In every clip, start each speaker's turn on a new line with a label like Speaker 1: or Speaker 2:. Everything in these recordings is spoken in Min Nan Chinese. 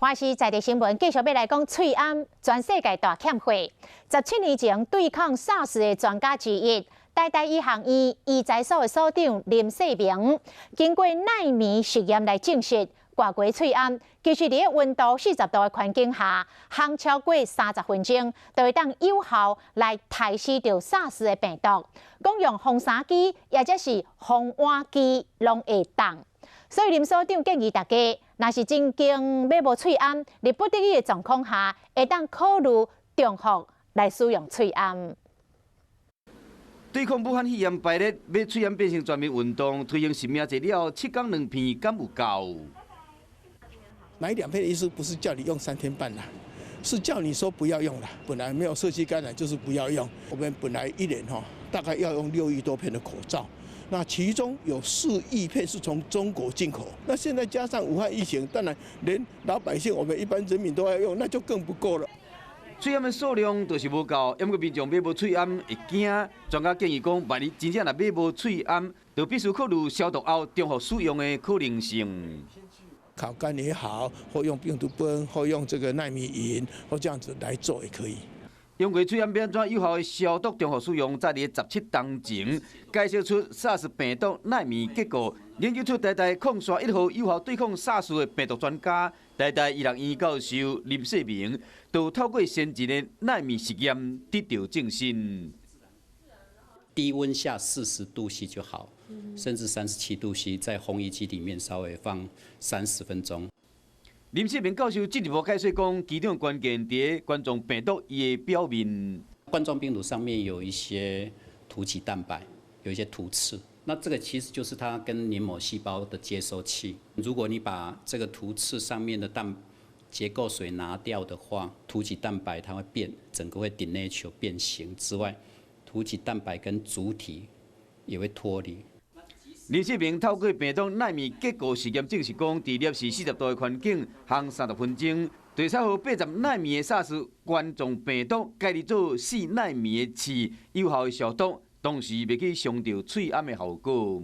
Speaker 1: 華視在地新聞繼續欲來講喙罨，全世界大欠貨。17年前對抗 SARS 的專家之一，台大醫學院醫材所的所長林世明，經過奈米實驗來證實，掛過喙罨，其實佇溫度40度的環境下，烘超過30分鐘，就會當有效來刣死著 SARS 的病毒。講用烘衫機，抑者是烘碗機，攏會當。所以林所長建議大家，若是真驚買無喙罨，佇不得已的狀況下，會當考慮重複來使用喙罨。
Speaker 2: 對抗武漢肺炎排列，買喙罨變成全民運動，推行實名制了後，7工2片敢有夠？
Speaker 3: 買兩片的意思不是叫你用3天半啦，是叫你說不要用了。本來沒有社區感染就是不要用。我們本來一年哈大概要用6億多片的口罩。那其中有4億片是從中國進口，那現在加上武漢疫情，當然連老百姓我們一般人民都要用，那就更不夠了。
Speaker 2: 喙罨的數量就是無夠，毋過民眾買無喙罨會驚。專家建議講，萬一真正若買無喙罨，就必須考慮消毒後重複使用的可能性。
Speaker 3: 烤乾也好，或用病毒泵，或用這個奈米銀，或這樣子來做也可以。
Speaker 2: 用過喙罨欲按怎有效的消毒重複使用，在佇17冬前解釋出 SARS 病毒奈米結構，研究出台大礦山1號有效對抗 SARS 的病毒專家，台大醫學院教授林世明，就透過先進的奈米實驗得到證實。
Speaker 4: 低溫下40度 C 就好，甚至37度 C，在烘衣機裡面稍微放30分鐘。
Speaker 2: 林世明教授進一步解說講，其中關鍵佇冠狀病毒伊的表面。
Speaker 4: 冠狀病毒上面有一些突起蛋白，有一些突刺，那這個其實就是它跟黏膜細胞的接收器。如果你把這個突刺上面的蛋結構水拿掉的話，突起蛋白它會變，整個會 denature 變形之外，突起蛋白跟主體也會脫離。
Speaker 2: 林世明透過病毒奈米結構實驗證實講，佇攝氏40度的環境烘30分鐘，對採予80奈米的 SARS 冠狀病毒改做4奈米的刺，有效的消毒，同時袂去傷著喙罨的效果。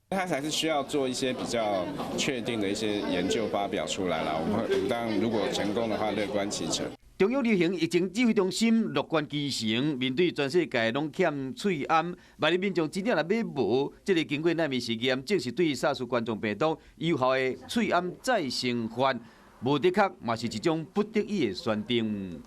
Speaker 5: 它還是需要做一些比較確定的一些研究發表出來啦。我們會當然如果成功的話，樂觀其成。
Speaker 2: 中央流行疫情指揮中心樂觀其成，面對全世界攏欠喙罨，萬一民眾真正若買無，這个經過奈米實驗證實對 SARS 冠狀病毒有效的喙罨再生法，無的確嘛是一種不得已的選擇。